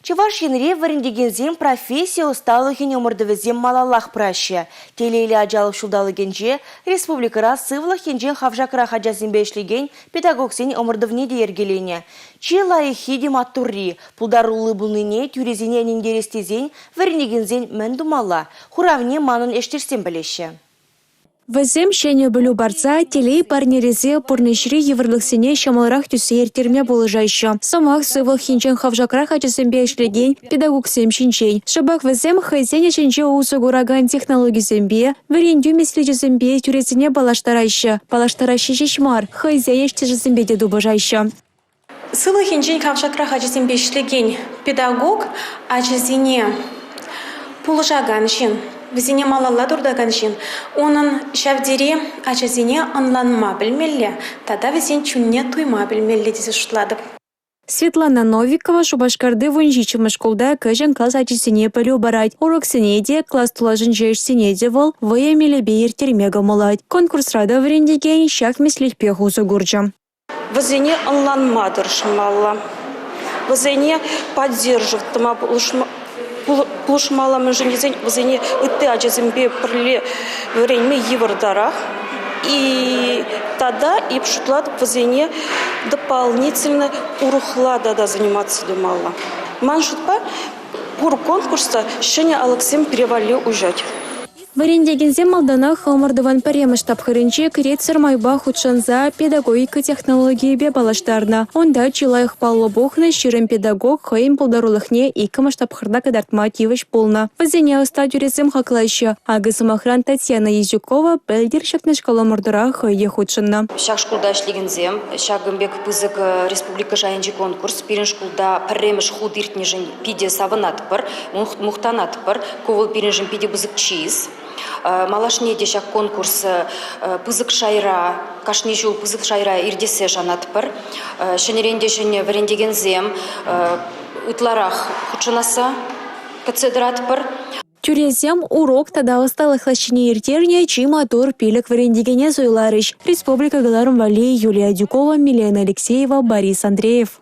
Чӑваш Енре вӗрентекенсен професси ӑсталӑхӗн ӑмӑртӑвӗсем малаллах пыраҫҫӗ. Телейлӗ ачалӑх ҫулталӑкӗнче республикӑра сывлӑх енчен хавшакрах ачасемпе ӗҫлекен педагогсен ӑмӑртӑвне те йӗркеленӗ. Чи лайӑххи те маттурри, пултарулли пулнине тӳресене ӗнентерес тесен вӗренекенсен мӗн тумалла? Хуравне манӑн ӗҫтешсем пӗлеҫҫӗ. Вӗсем ҫӗнӗ пӗлӳ парса, телей парнелесе пурнӑҫри йывӑрлӑхсене ҫӑмӑлрах тӳссе ирттерме пулӑшаҫҫӗ. Сӑмах сывлӑх енчен хавшакрах ачасемпе ӗҫлекен педагогсем ҫинчен. Шӑпах вӗсем хӑйсен ӗҫӗнче усӑ куракан технологисемпе, вӗрентӳ меслечӗсемпе тӳресене паллаштараҫҫӗ. Паллаштараҫҫӗ ҫеҫ мар, хӑйсен ӗҫтешӗсемпе те тупӑшаҫҫӗ. Сывлӑх енчен хавшакрах ачасемпе ӗҫлекен педагог ачасене пулӑшакан ҫын, вӗсене малалла туртакан ҫын. Унӑн ҫав тери ачасене ӑнланма пӗлмелле тата вӗсен чунне туйма пӗлмелле тесе шутлатӑп. Светлана Новикова Шупашкарти 17-мӗш шкулта кӗҫӗн класс ачисене пӗлӳ парать. Уроксене те, класс тулашӗнчи ӗҫсене те вӑл вӑйӑ мелӗпе ирттерме кӑмӑллать. Конкурсра та вӗрентекен ҫак меслетпех усӑ курчӗ. Вӗсене ӑнланма тӑрӑшмалла, вӗсене поддерживать тума пулӑшмалла, мӗншӗн тесен вӗсене ытти ачасемпе пӗрле вӗренме йывӑртарах. И тата эп шутлатӑп вӗсене дополнительно урӑхла тата заниматься тумалла. Ман шутпа, пур конкурс та ҫӗнӗ алӑксем пире валли уҫать. Вӗрентекенсем малтанах ӑмӑртӑвӑн пӗрремӗш тапхӑрӗнче кӗретсӗр майпа хутшӑнса педагогика технологийӗпе паллаштарнӑ. Унта чи лайӑх паллӑ пухнӑ 20 педагог хӑйӗн пултарулӑхне иккӗмӗш тапхӑрта кӑтартма тивӗҫ пулнӑ. Вӗсене ӑста тӳресем хаклаҫҫӗ. Акӑ, сӑмахран, Татьяна Езюкова пӗлтӗр ҫакнашкал ӑмӑртура хӑй те хутшӑннӑ. Ҫак шкулта ӗҫлекенсем ҫакӑн пек пысӑк республика шайӗнчи конкурс пирӗн шкулта пӗрремӗш хут иртнӗшӗн питӗ савӑнатпӑр, мухтанатпӑр. Ку вӑл пирӗншӗн питӗ пысӑк чыс. Малашне те ҫак конкурс пысӑк шайра, кашни ҫул пысӑк шайра иртессе шанатпӑр. Ҫӗнӗрен те ҫӗнӗ вӗрентекенсем ытларах хутшӑнасса кӗтсе тӑратпӑр. Тӳресем урок тата ӑсталӑх лаҫҫине ирттернӗ чи маттур 5 вӗрентекене суйларӗҫ. Республика кӑларӑм валли Юлия Адюкова, Милена Алексеева, Борис Андреев.